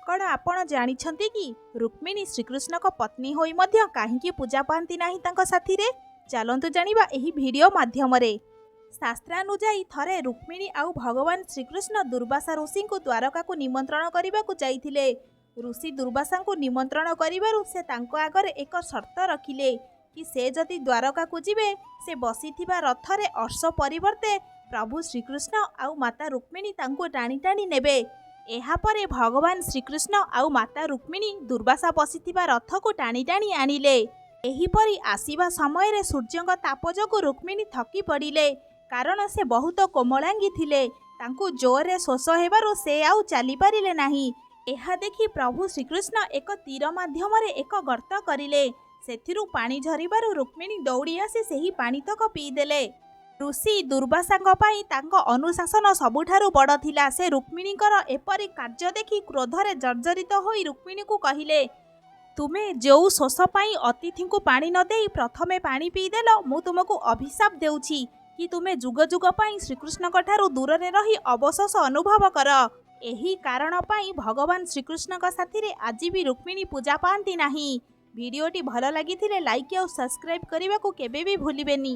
କ'ଣ ଆପଣ ଜାଣିଛନ୍ତି କି ରୁକ୍ମିଣୀ ଶ୍ରୀକୃଷ୍ଣଙ୍କ ପତ୍ନୀ ହୋଇ ମଧ୍ୟ କାହିଁକି ପୂଜା ପାଆନ୍ତି ନାହିଁ ତାଙ୍କ ସାଥିରେ? ଚାଲନ୍ତୁ ଜାଣିବା ଏହି ଭିଡ଼ିଓ ମାଧ୍ୟମରେ। ଶାସ୍ତ୍ରାନୁଯାୟୀ ଥରେ ରୁକ୍ମିଣୀ ଆଉ ଭଗବାନ ଶ୍ରୀକୃଷ୍ଣ ଦୁର୍ବାସା ଋଷିଙ୍କୁ ଦ୍ୱାରକାକୁ ନିମନ୍ତ୍ରଣ କରିବାକୁ ଯାଇଥିଲେ। ଋଷି ଦୁର୍ବାସାଙ୍କୁ ନିମନ୍ତ୍ରଣ କରିବାରୁ ସେ ତାଙ୍କ ଆଗରେ ଏକ ସର୍ତ୍ତ ରଖିଲେ କି ସେ ଯଦି ଦ୍ୱାରକାକୁ ଯିବେ, ସେ ବସିଥିବା ରଥରେ ଅଶ୍ୱ ପରିବର୍ତ୍ତେ ପ୍ରଭୁ ଶ୍ରୀକୃଷ୍ଣ ଆଉ ମାତା ରୁକ୍ମିଣୀ ତାଙ୍କୁ ଟାଣି ଟାଣି ନେବେ। ଏହାପରେ ଭଗବାନ ଶ୍ରୀକୃଷ୍ଣ ଆଉ ମାତା ରୁକ୍ମିଣୀ ଦୁର୍ବାସା ବସିଥିବା ରଥକୁ ଟାଣି ଟାଣି ଆଣିଲେ। ଏହିପରି ଆସିବା ସମୟରେ ସୂର୍ଯ୍ୟଙ୍କ ତାପ ଯୋଗୁଁ ରୁକ୍ମିଣୀ ଥକି ପଡ଼ିଲେ, କାରଣ ସେ ବହୁତ କୋମଳାଙ୍ଗୀ ଥିଲେ। ତାଙ୍କୁ ଜୋରରେ ଶୋଷ ହେବାରୁ ସେ ଆଉ ଚାଲିପାରିଲେ ନାହିଁ। ଏହା ଦେଖି ପ୍ରଭୁ ଶ୍ରୀକୃଷ୍ଣ ଏକ ତୀର ମାଧ୍ୟମରେ ଏକ ଗର୍ତ୍ତ କରିଲେ। ସେଥିରୁ ପାଣି ଝରିବାରୁ ରୁକ୍ମିଣୀ ଦୌଡ଼ି ଆସି ସେହି ପାଣିତକ ପିଇଦେଲେ। ଋଷି ଦୁର୍ବାସାଙ୍କ ପାଇଁ ତାଙ୍କ ଅନୁଶାସନ ସବୁଠାରୁ ବଡ଼ ଥିଲା। ସେ ରୁକ୍ମିଣୀଙ୍କର ଏପରି କାର୍ଯ୍ୟ ଦେଖି କ୍ରୋଧରେ ଜର୍ଜରିତ ହୋଇ ରୁକ୍ମିଣୀଙ୍କୁ କହିଲେ, ତୁମେ ଯେଉଁ ଶୋଷ ପାଇଁ ଅତିଥିଙ୍କୁ ପାଣି ନ ଦେଇ ପ୍ରଥମେ ପାଣି ପିଇଦେଲ, ମୁଁ ତୁମକୁ ଅଭିଶାପ ଦେଉଛି କି ତୁମେ ଯୁଗ ଯୁଗ ପାଇଁ ଶ୍ରୀକୃଷ୍ଣଙ୍କଠାରୁ ଦୂରରେ ରହି ଅବଶୋଷ ଅନୁଭବ କର। ଏହି କାରଣ ପାଇଁ ଭଗବାନ ଶ୍ରୀକୃଷ୍ଣଙ୍କ ସାଥିରେ ଆଜି ବି ରୁକ୍ମିଣୀ ପୂଜା ପାଆନ୍ତି ନାହିଁ। ଭିଡ଼ିଓଟି ଭଲ ଲାଗିଥିଲେ ଲାଇକ୍ ଆଉ ସବସ୍କ୍ରାଇବ୍ କରିବାକୁ କେବେ ବି ଭୁଲିବେନି।